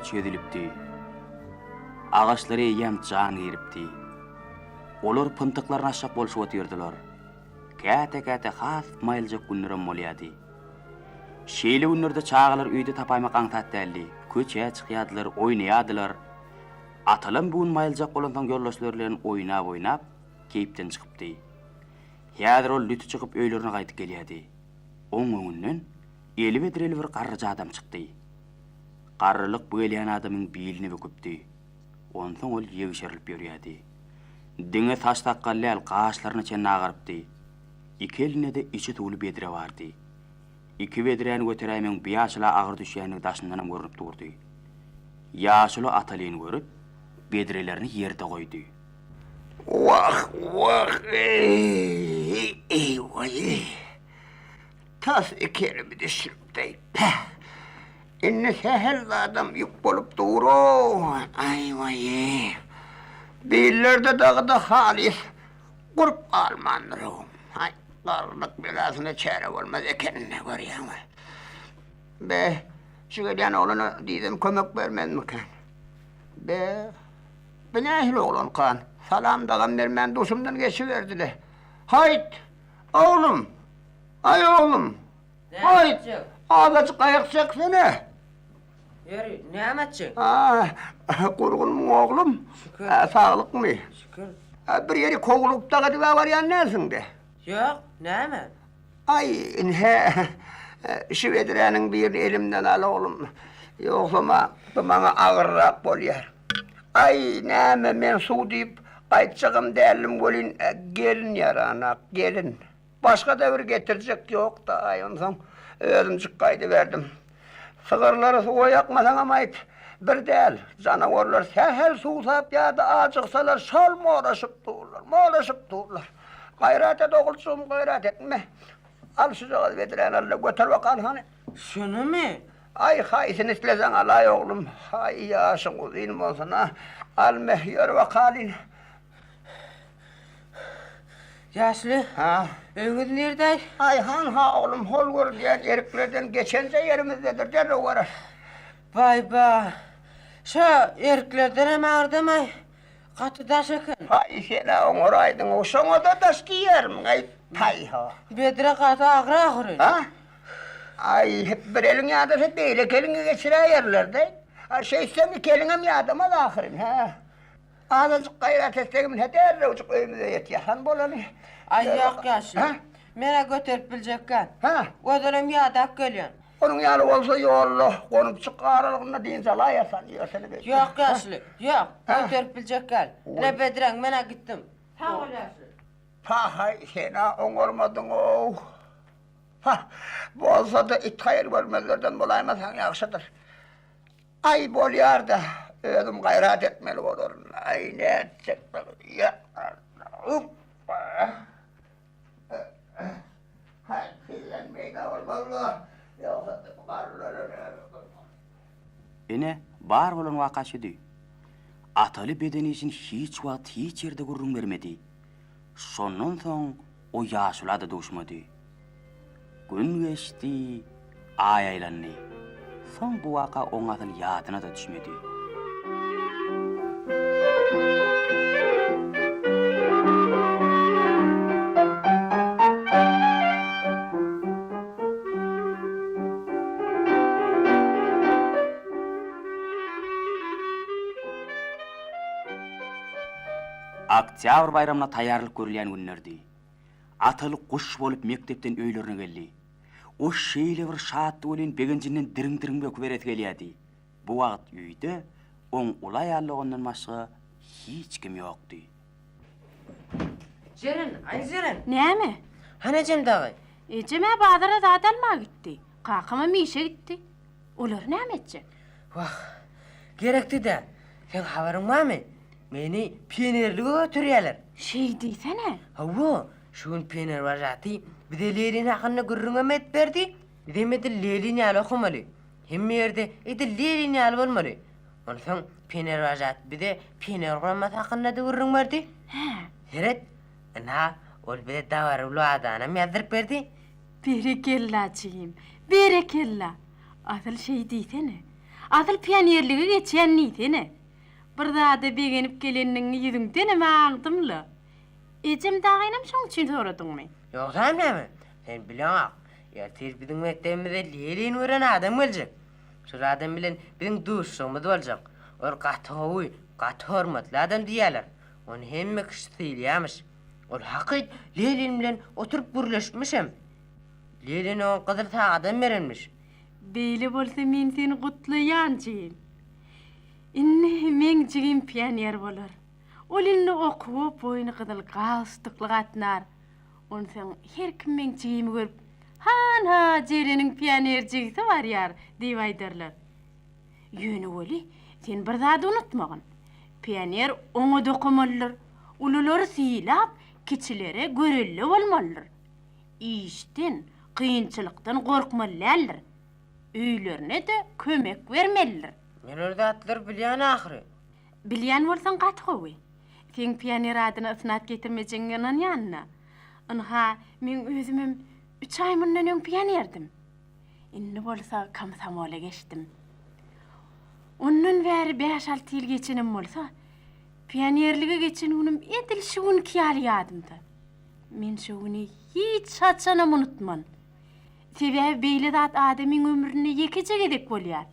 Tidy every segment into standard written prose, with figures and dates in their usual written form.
çözülipdi. Agaçlara eýýäm jan giripdi. Olar pyntyklaryny açjak bolşup otyrdylar. Käte-käte has maýyljak günlerem bolýardy. Şeýle günlerde çagalary öýde tapaýmak aňsat däldi. Köçä çykýardylar, oýnaýardylar. Atalam bu gün maýyljak bolansoň ýoldaşlary bilen oýnap-oýnap, keýpden çykypdy. Häzir ol lüti çykyp öýlerine gaýdyp gelýärdi. Oň öňünden eli bedreli bir garryja adam çykdy. Garrylyk bu gelýän adamyň bilini büküpdi. Onsoň ol ýegşerilip ýörýärdi. Diňe saç-sakgal däl, gaşlaryna çenli agarypdy. Iki elinde-de içi suwly bedre bardy. Iki bedräni göteräýmegiň bu ýaşula agyr düşýändigi daşyndanam görnüp durdy. Ýaşuly Atalyny görüp, bedrelerini ýerde goýdy. Wah, wah, eý, eý, waý-eý. Tas iki elimi düşüripdi-eý, päh. Indi sähel zadam ýük bolup dur-ow, aý-waý-eý. Billerde dagy-da halys gurup galmandyr-ow. Aý, garrylyk belasyna çäre bolmaz eken-dä, görýäňmi. Be, şu gelýän oglana diýsem kömek bermezmikän? Be, bu nähili oglankan? Salam dagam bermän duşumdan geçiberdi-le. Haýt, oglum! Aý, oglum! Haýt, azajyk aýak çeksene! Ýeri, näme etjek? A, gurgunmyň oglum? Şükür. Saglykmy? Şükür. Bir ýeri kowlup daga edib-ä barýan dälsiň-de? Ýok, näme? Aý, ine, şu bedräniň birini elimden al, oglum. Ýogsam-a, bu maňa agyrrak bolýar. Aý, näme, men suw diýip gaýtjagam däldim welin, gelin ýaranak, gelin. Başga-da bir getirjek ýok-da, aý, onsoň özümjik gaýdyberdim. Sygyrlary suwa ýakmasaňam aýt, bir däl, janawarlar sähel suwsap ýa-da ajygsalar şol moraşyp durlar, moraşyp durlar. Gaýrat et, oguljygym, gaýrat et. Me, al şujagaz bedräni al-da, göter bakalym hany. Şunumy? Aý, haýsyny isleseň alaý, oglum. Haý, ýaşyň uzyn bolsun-a. Al, me, ýör bakalyň. Ýaşuly, Ha? öýüňiz nirde? Aý, hanha, oglum, hol görülýän eriklerden geçenje ýerimizdedir, derrew barar. Baý-ba, şo eriklerdenem agyrdam-aý, gaty daş eken. Haý, sen-ä oňaraýdyň-ow, şoňa-da daş diýermiň-aý, paý-ha. Bedre gaty agyr ahyryn. Ha? Aý, bir eliň ýadasa, beýleki eliňi geçiräýerler-dä. A şeýtseň, iki eliňem ýadamaz ahyryn, hä? Azajyk gaýrat etsegem ine derrewjik öýümize ýetýäs. Hany bolany. Aý ýok ýaşuly. Hä? Men-ä göterip biljekgä. Hä? Ozalam ýadap gelýän. Onuň ýaly bolsa ýolda gonupjyk aralygynda dynç alaýarsan ýörsene beýdip. Ýok ýaşuly, ýok. Hä? Göterip biljek däl. Ine bedreň, men-ä gitdim. Sag bol ýaşuly. Pahaý, sen-ä oňarmadyň-ow. Pah, bolsa-da it haýyr görmezlerden bolaýmasaň ýagşydyr. Aý bolýar-da, özüm gaýrat etmeli bolaryn. Aý nätjek ýa Alla. Haý, sizden beýle bolmaz-la. Ýogsa bu garrylara näme bolmaz. Ine, bar bolan waka şüdi. Ataly beden işini hiç wagt hiç ýerde gürrüň bermedi. Şondan soň o ýaşula-da duşmady. Gün geçdi, aý aýlandy. Soň bu waka oň asyl ýadyna-da düşmedi. Oktýabr baýramyna taýýarlyk görülýän günlerdi. Ataly guş bolup mekdepden öýlerine geldi. O şeýle bir şatdy welin begenjinden diriň-diriň böküberesi gelýärdi. Bu wagt öýde oň uly aýal dogandan başga hiç kim ýokdy. Jeren, aý Jeren! Näme? Hany ejem dagy? Ejem-ä bazara zat almaga gitdi. Kakamam işe gitdi. Olary näme etjek? Wah, gerekdi-dä. Seň habaryň barmy? Meni pionerlige götürýärler. Şeý diýsene. Hawa, şu gün pioner wažatyý bize Lenin hakynda gürrüňem edip berdi. Bizem edil Lenin ýaly okamaly. Hemme ýerde edil Lenin ýaly bolmaly. Onsoň pioner wažatyý bize pioner guramasy hakynda-da gürrüň berdi. Hä. Seret, ynha, ol bize dabaraly wadanam ýazdyryp berdi. Berekella, jigim, berekella! Asyl şeý diýsene. Asyl pionerlige geçýän diýsene. Bir zada begenip gelendigiňi ýüzüňdenem aňdym-la. Ejem dagynam şoň üçin soradyňmy? Ýogsam näme? Sen bileňok, ertir biziň mekdebimize Lenin gören adam geljek. Şol adam bilen biziň duşuşygymyz boljak. Ol gaty gowy, gaty hormatly adam diýýärler. Ony hemme kişi sylaýarmyş. Ol hakyt Lenin bilen oturyp gürleşipmişem. Lenin oňa gyzyl sagadam berenmiş. Beýle bolsa men seni gutlaýan jigim. Indi meň jigim pioner bolar. Ol indi okuwa boýny gyzyl galstukly gatnar. Onsoň her kim meň jigimi görüp, Han-ha, Jereniň pioner jigisi barýar diýip aýdarlar. Ýöne weli, sen bir zady unutmagyn. Pioner oňat okamalydyr, ululary sylap, kiçilere görelde bolmalydyr. Işden, kynçylykdan gorkmaly däldir. Öýlerine-de kömek bermelidir. Men ol zatlary bilýän ahyry. Bilýän bolsaň gaty gowy. Seň pioner adyna ysnat getirmejegiňe ynanýan-da. Ynha, meň özümem üç aý mundan öň pionerdim. Indi bolsa komsomola geçdim. Ondan bäri bäş-alty ýyl geçenem bolsa, pionerlige geçen günüm edil şu günki ýaly ýadymda. Men şo güni hiç haçanam unutman. Sebäbi beýle zat adamyň ömründe ýekeje gezek bolýar.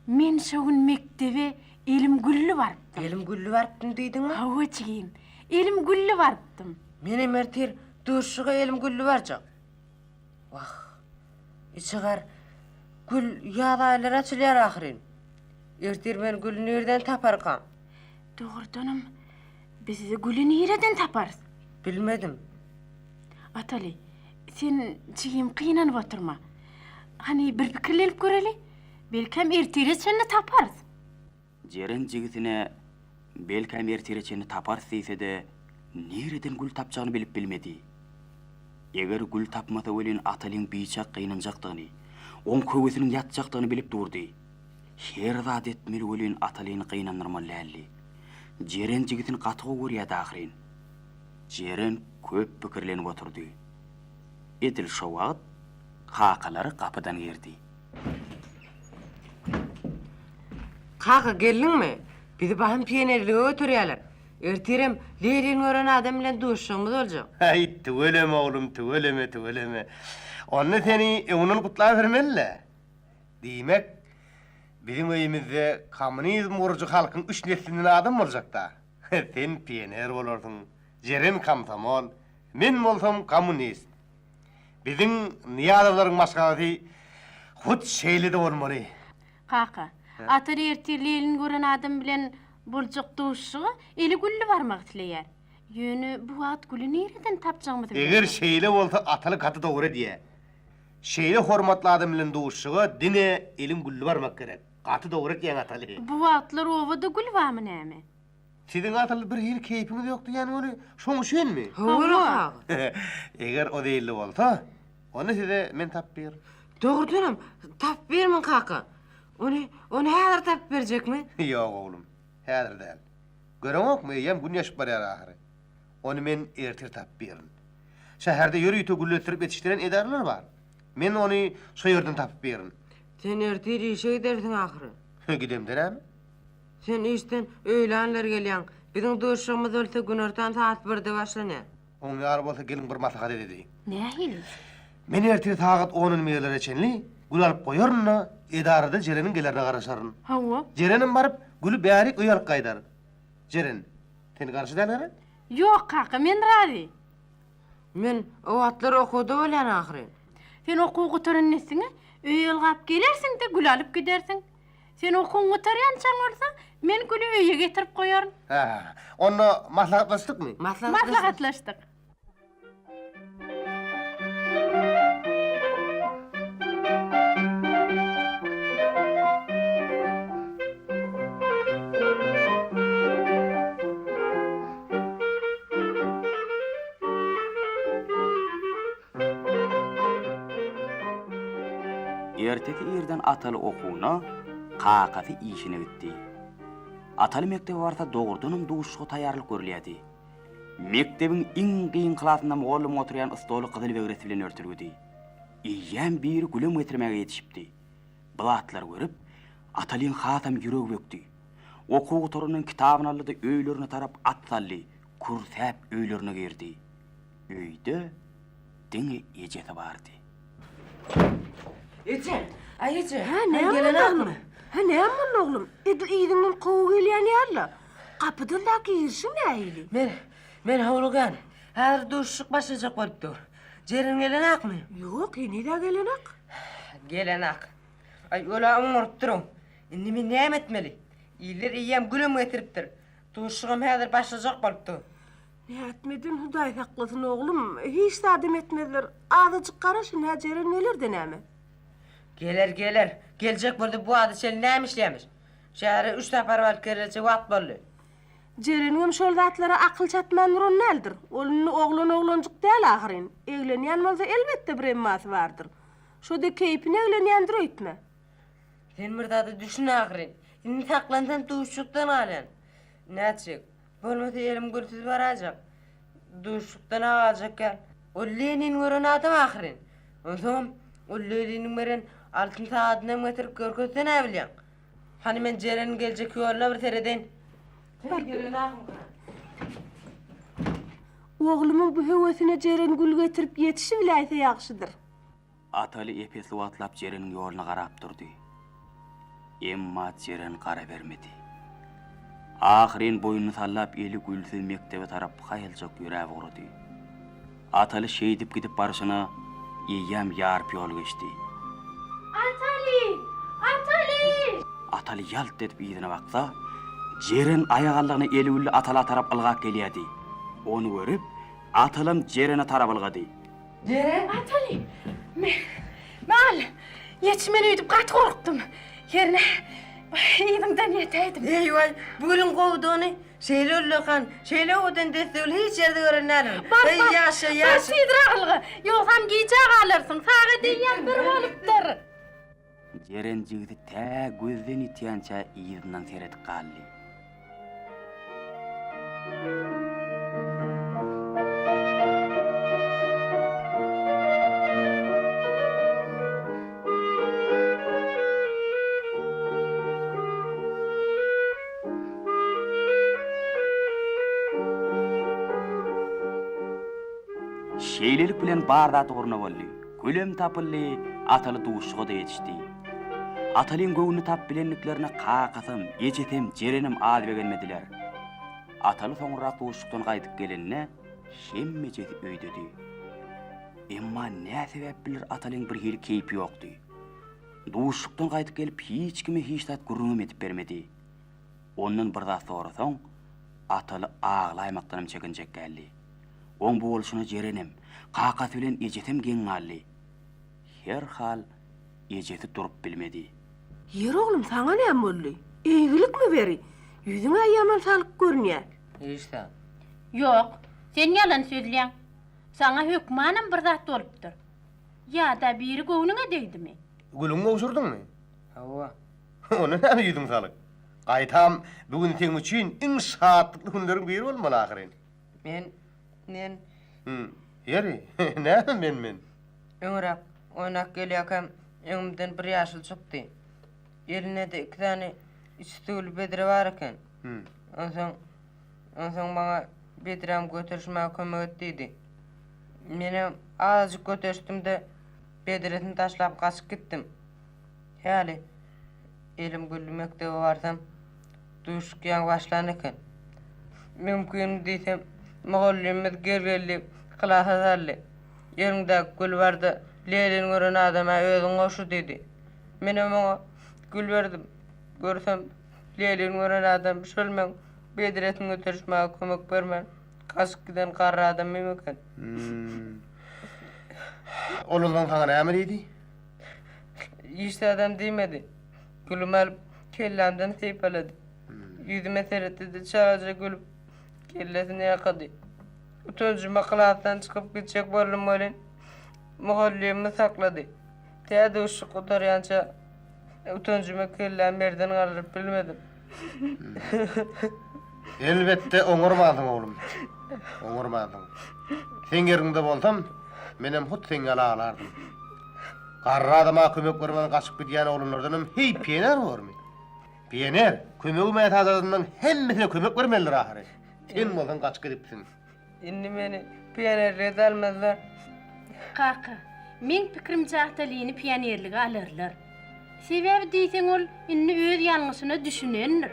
Men şo gün mekdebe elim gülli barypdym. Elim gülli barypdym diýdiňmi? Hawa jigim, elim gülli barypdym. Menem ertir duşuşyga elim gülli barjak. Wah, içi gar, gül ýaz aýlary açylýar ahyryn. Ertir men güli nirden taparkam? Dogrudanam, biz güli nireden taparys? Bilmedim. Ataly, sen jigim gynanyp oturma. Hany bir pikirlenip göreli. Belkäm ertire çenli taparys. Jeren jigisine Belkäm ertire çenli taparys diýse-de, nireden gül tapjagyny bilip bilmedi. Eger gül tapmasa welin Atalyň biçak gynanjakdygyny, oň köwesiniň ýatjakdygyny bilip durdy. Her zat etmeli welin Atalyny gynandyrmaly däldi. Jeren jigisini gaty gowy görýärdi ahyryn. Jeren köp pikirlenip oturdy. Edil şo wagt kakalary gapydan girdi. Kaka, geldiňmi? Bizi bahym pionerlige göterýärler. Ertirem Lenin gören adam bilen duşuşygymyz boljak. Häý, tüweleme oglum, tüweleme, tüweleme. Onda seni öňünden gutlabermeli-dä. Diýmek, biziň öýümizde kommunizm gurujy halkyň üç neslinden adam boljak-da. Sen pioner bolarsyň, Jeren komsomol, men bolsam kommunist. Biziň Nyýazowlaryň maşgalasy hut şeýle-de bolmaly. Kaka, Atar ertir Lenin gören adam bilen boljak duşuşyga eli gülli barmak isleýär. Ýöne bu wagt güli nireden tapjagymyzy Eger bilemok. şeýle bolsa Ataly gaty dogry edýär. Şeýle hormatly adam bilen duşuşyga diňe eliň gülli barmak gerek. Gaty dogry edýäň Ataly. Bu wagtlar obada gül barmy näme? Siziň asyl bir hili keýpiňiz ýok diýýän weli, şoň üçinmi? Hawa, aga. Eger o zeýilli bolsa, onda size men tapyp birin. Dogrudanam, tapyp bermiň kaka. Ony, ony häzir tapyp berjekmi? Ýok, oglum, häzir däl. Göreňokmy, eýýäm gün ýaşyp barýar ahyry. Ony men ertir tapyp birin. Şäherde ýörite gülletdirip ýetişdiren edaralar bar. Men ony şo ýerden tapyp birin. Sen ertir işe gidersiň ahyry. Gidemde näme? Sen işden öýlänler gelýäň. Biziň duşuşygymyz bolsa günortan sagat birde başlanýar. Oň ýaly bolsa geliň bir maslahat edeliň. Nähili? Men ertir sagat onun birlere çenli gül alyp goýaryn-da, edarada Jereniň gelerine garaşaryn. Hawa. Jerenem baryp, güli bärik öýe alyp gaýdar. Jeren, sen garşy däl gerek? Ýok, kaka, men razy. Men o wagtlar okuwda bolýan ahyryn. Sen okuwy gutaran dessine, öýe ylgap gelersiň-de, gül alyp gidersiň. Sen okuwyňy gutarýançaň bolsa, men güli öýe getirip goýaryn. Hä, onda maslahatlaşdykmy? Maslahatlaşdyk. Ertesi irden Ataly okuwyna, kakasy işine gitdi. Ataly mekdebe barsa dogrudanam duşuşyga taýýarlyk görülýärdi. Mekdebiň iň giň klasynda mugallymyň oturýan stoly gyzyl begresi bilen örtülgidi. Eýýäm biri gülem getirmäge ýetişipdi. Bu zatlary görüp, Atalyň hasam ýüregi bökdi. Okuw gutarandan kitabyny aldy-da öýlerine tarap at saldy, kürsäp öýlerine girdi. Öýde diňe ejesi bardy. Eje, aý eje. Hä, näme boldy oglum? Hä, näme boldy oglum? Edil yzyňdan kowgy gelýän ýaly-la. Gapydan da girişiň nähili? Men, men howlugýan. Häzir duşuşyk başlajak bolup dur. Jeren gelenakmy? Ýok, heniz-ä gelenak. Gelenak. Aý, ol-a oňaryp durun. Indi men näme etmeli? Iller eýýäm gülem getiripdir. Duşuşygam häzir başlajak bolup dur. Nätmeden Hudaý saklasyn, oglum. Hiç zadam etmezler. Azajyk garaş, ynha Jeren geler-de näme. Geler, geler. Geljek bolsa bu wagta çenli näme işleýärmiş? Şähere üç sapar baryp geleli wagt boldy. Jereniňem şol zatlara akyl çatman duran däldir. Ol indi oglan-oglanjyk däl ahyryn. Eglenýän bolsa elbetde bir emmasy bardyr. Şo-da keýpine eglenýändir öýtme. Sen bir zada düşün ahyryn. Indi saklansam duşuşykdan galýan. Nätjek? Bolmasa elim gülsüz barajak. Duşuşykdan-a galjak ýaly. Ol Lenin gören adam ahyryn. Onsoňam ol Leniniň beren altyn sagadynam getirip görkezse näbilýäň. Hany men Jereniň geljek ýoluna bir seredeýin. Oglumyň bu höwesine Jeren gül getirip ýetişibiläýse ýagşydyr. Ataly ep-esli wagtlap Jereniň ýoluna garap durdy. Emma Jeren gara bermedi. Ahyryn boýnuny sallap eli gülsüz mekdebe tarap haýaljak ýöräp ugrady. Ataly şeýdip gidip barşyna eýýäm ýarpy ýol geçdi. Ataly! Ataly! Ataly ýalt edip yzyna baksa, Jeren aýagallygyna eli gülli Atala tarap ylgap gelýärdi. Ony görüp, Atalam Jerene tarap ylgady. Jeren! Ataly! Me, me al! Ýetişmen öýdüp gaty gorkdum. Hernä, yzyňdan ýetäýdim. Eý-waý, bu gülüň gowudygyny Şeýle ullakan, şeýle owadan dessegüli hiç ýerde gören däldim. Bar, Eý, bar, ýaşa, bar ýaşa. tizräk ylga, ýogsam gijä galarsyň, sagat eýýäm bir bolupdyr. Jeren jigisi tä gözden ýitýänçä yzyndan seredip galdy. Şeýlelik bilen bar zat ugruna boldy. Gülem tapyldy, Ataly duşuşyga-da ýetişdi. Atalyň göwnüni tapyp bilendiklerine kakasam, ejesem, Jerenem az begenmediler. Ataly soňrarak duşuşykdan gaýdyp gelende, hemmejesi öýdedi. Emma nä sebäp bilir Atalyň birhili keýpi ýokdy. Duşuşykdan gaýdyp gelip hiç kime hiç zat gürrüňem edip bermedi. Ondan bir zat sorasaň, Ataly aglaýmakdanam çekinjek däldi. Oň bu bolşuna Jerenem, kakasy bilen ejesem geň galdy. Herhal, ejesi durup bilmedi. Ýeri oglum, saňa näme boldy? Eýgilikmi beri? Ýüzüň-ä ýaman salyk görünýär. Hiç zat. Ýok, sen ýalan sözleýäň. Saňa hökmanam bir zat bolupdyr. Ýa-da biri göwnüňe degdimi? Gülüňi gowşurdyňmy? Hawa. Onda näme ýüzüň salyk? Gaýtam, bu gün seň üçin iň şatlykly günleriň biri bolmaly ahyryn. Men, men. Hüm, ýeri, näme men-men? Öňräk oýnap gelýärkäm, öňümden bir ýaşuly çykdy. Elinde-de iki sany içi suwly bedre bar eken. Onsoň, onsoň maňa bedrämi göterişmäge kömek et diýdi. Menem azajyk göterişdim-de, bedresini taşlap gaçyp gitdim. Häli elim gülli mekdebe barsam, duşuşyk ýaňy başlan eken. Mümkinmi diýsem, mugallymymyz gel-gel diýip, klasa saldy. Eliňdäki gül bar-da, Lelini gören adama özüň goşur diýdi. Menem oňa gül berdim. Görsem, Lelini gören adam şol meň bedresini göterişmäge kömek bermän, gaçyp giden garry adamym eken. Ol onsoň saňa näme diýdi? Hiç zadam diýmedi. Gülümi alyp, kellämden sypalady. Ýüzüme seretdi-de, çalaja gülüp, kellesini ýaýkady. Utanjyma klasdan çykyp gitjek boldum welin, mugallymymyz saklady. Tä duşuşyk gutarýança utanjyma kellämi ýerden galdyryp bilmedim. Elbetde oňarmansyň, oglum. Oňarmansyň. Seň ýeriňde bolsam, menem hut seň ýaly aglardym. Garry adama kömek bermän gaçyp gidýän oglanlardanam heý peýnär bormy? Pioner, kömege mätäç adamlaryň hemmesine kömek bermelidir ahyry. Sen bolsaň gaçyp gidipsiň. Indi meni pionerlige-de almazlar. Kaka, meň pikirimçe Atalyny pionerlige alarlar. Sebäbi diýseň ol indi öz ýalňyşyna düşünendir.